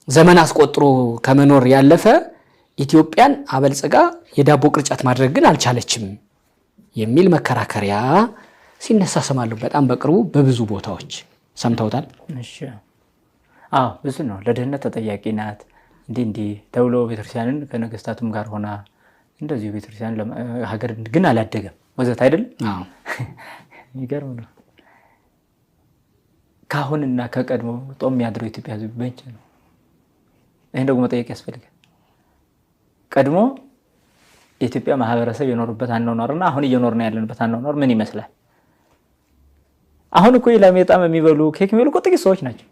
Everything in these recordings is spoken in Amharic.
ዘመን አስቆጥሮ ከመኖር ያለፈ ኢትዮጵያን አበልጽጋ የዳቦ ቅርጫት ማድረግ ግን አልቻለችም የሚል መከራከሪያ ሲነሳ ሰማለሁ። በጣም በቅርቡ በብዙ ቦታዎች ሰምተውታል። እሺ፣ አዎ፣ ብዙ ነው። ለድህነት ተጠያቂ ናት እንዲህ እንዲህ ተብሎ ቤተክርስቲያንን ከነገስታቱም ጋር ሆና እንደዚሁ ቤተክርስቲያን ሀገር ግን አላደገም ወዘተ አይደለም። አዎ። የሚገርም ነው። ከአሁንና ከቀድሞ ጦም የሚያድረው ኢትዮጵያ ሕዝብ መቼ ነው? ይህን ደግሞ መጠየቅ ያስፈልጋል። ቀድሞ የኢትዮጵያ ማህበረሰብ የኖሩበት አኗኗርና አሁን እየኖርን ያለንበት አኗኗር ምን ይመስላል? አሁን እኮ ኢላሜጣም የሚበሉ፣ ኬክ የሚበሉ እኮ ጥቂት ሰዎች ናቸው።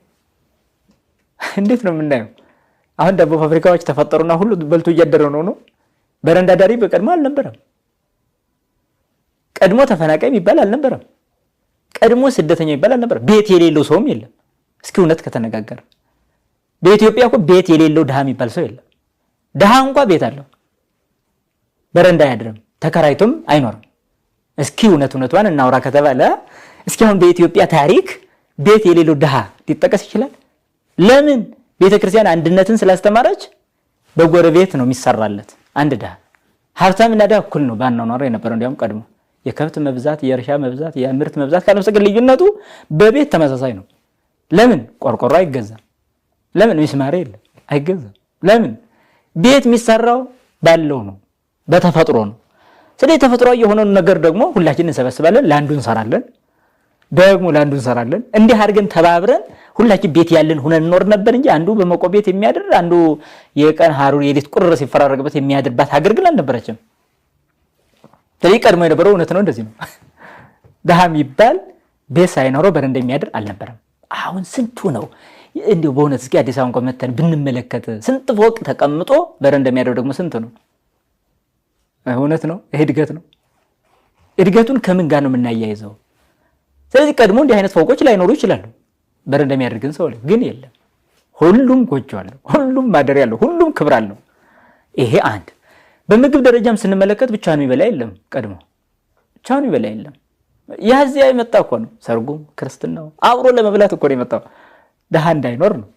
እንዴት ነው የምናየው? አሁን ዳቦ ፋብሪካዎች ተፈጠሩና ሁሉ በልቶ እያደረ ነው። በረንዳ ዳሪ በቀድሞ አልነበረም። ቀድሞ ተፈናቃይ የሚባል አልነበረም። ቀድሞ ስደተኛ የሚባል አልነበረም። ቤት የሌለው ሰውም የለም። እስኪ እውነት ከተነጋገረ በኢትዮጵያ እኮ ቤት የሌለው ድሃ የሚባል ሰው የለም። ድሃ እንኳ ቤት አለው፣ በረንዳ አያድርም፣ ተከራይቶም አይኖርም። እስኪ እውነት እውነቷን እናውራ ከተባለ እስኪ አሁን በኢትዮጵያ ታሪክ ቤት የሌለው ድሃ ሊጠቀስ ይችላል? ለምን? ቤተ ክርስቲያን አንድነትን ስላስተማረች በጎረቤት ነው የሚሰራለት። አንድ ድሃ፣ ሀብታምና ድሃ እኩል ነው ባኗኗር የነበረው። እንዲያውም ቀድሞ የከብት መብዛት፣ የእርሻ መብዛት፣ የምርት መብዛት ካልሆነ በስተቀር ልዩነቱ በቤት ተመሳሳይ ነው። ለምን ቆርቆሮ አይገዛም? ለምን ሚስማር የለም አይገዛም? ለምን ቤት የሚሰራው ባለው ነው፣ በተፈጥሮ ነው። ስለዚህ ተፈጥሯዊ የሆነውን ነገር ደግሞ ሁላችን እንሰበስባለን፣ ለአንዱ እንሰራለን፣ ደግሞ ለአንዱ እንሰራለን። እንዲህ አድርገን ተባብረን ሁላችን ቤት ያለን ሁነን እንኖር ነበር እንጂ አንዱ በሞቀ ቤት የሚያድር፣ አንዱ የቀን ሀሩር የሌት ቁር ሲፈራረቅበት የሚያድርባት ሀገር ግን አልነበረችም። ስለዚህ ቀድሞ የነበረው እውነት ነው፣ እንደዚህ ነው። ድሃ የሚባል ቤት ሳይኖረው በረንዳ የሚያድር አልነበረም። አሁን ስንቱ ነው እንዲሁ በእውነት እስኪ አዲስ አበባ እንኳን መተን ብንመለከት ስንት ፎቅ ተቀምጦ በረንዳ የሚያድረው ደግሞ ስንት ነው? እውነት ነው። ይሄ እድገት ነው። እድገቱን ከምን ጋር ነው የምናያይዘው? ስለዚህ ቀድሞ እንዲህ አይነት ፎቆች ላይኖሩ ይችላሉ። በረንዳ የሚያደርግን ሰው ግን የለም። ሁሉም ጎጆ አለው፣ ሁሉም ማደሪያ አለው፣ ሁሉም ክብር አለው። ይሄ አንድ። በምግብ ደረጃም ስንመለከት ብቻውን የሚበላ የለም። ቀድሞ ብቻውን የሚበላ የለም። ያዚያ የመጣ እኮ ነው። ሰርጉም ክርስትናው አብሮ ለመብላት እኮ ነው የመጣው፣ ድሃ እንዳይኖር ነው።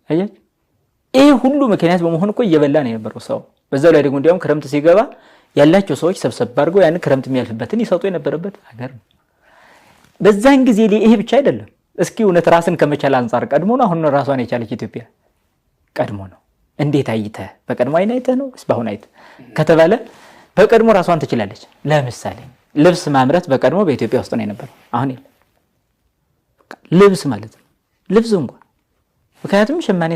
አያችሁ፣ ይሄ ሁሉ ምክንያት በመሆን እኮ እየበላ ነው የነበረው ሰው። በዛው ላይ ደግሞ እንዲያውም ክረምት ሲገባ ያላቸው ሰዎች ሰብሰብ አድርገው ያን ክረምት የሚያልፍበትን ይሰጡ የነበረበት ሀገር ነው። በዛን ጊዜ ይሄ ብቻ አይደለም። እስኪ እውነት ራስን ከመቻል አንጻር ቀድሞ ነው አሁን ራሷን የቻለች ኢትዮጵያ? ቀድሞ ነው። እንዴት አይተህ፣ በቀድሞ አይን አይተህ ነው ወይስ በአሁን አይተህ ከተባለ በቀድሞ ራሷን ትችላለች። ለምሳሌ ልብስ ማምረት በቀድሞ በኢትዮጵያ ውስጥ ነው የነበረው፣ አሁን የለም። ልብስ ማለት ነው፣ ልብስ እንኳ ምክንያቱም ሸማኔ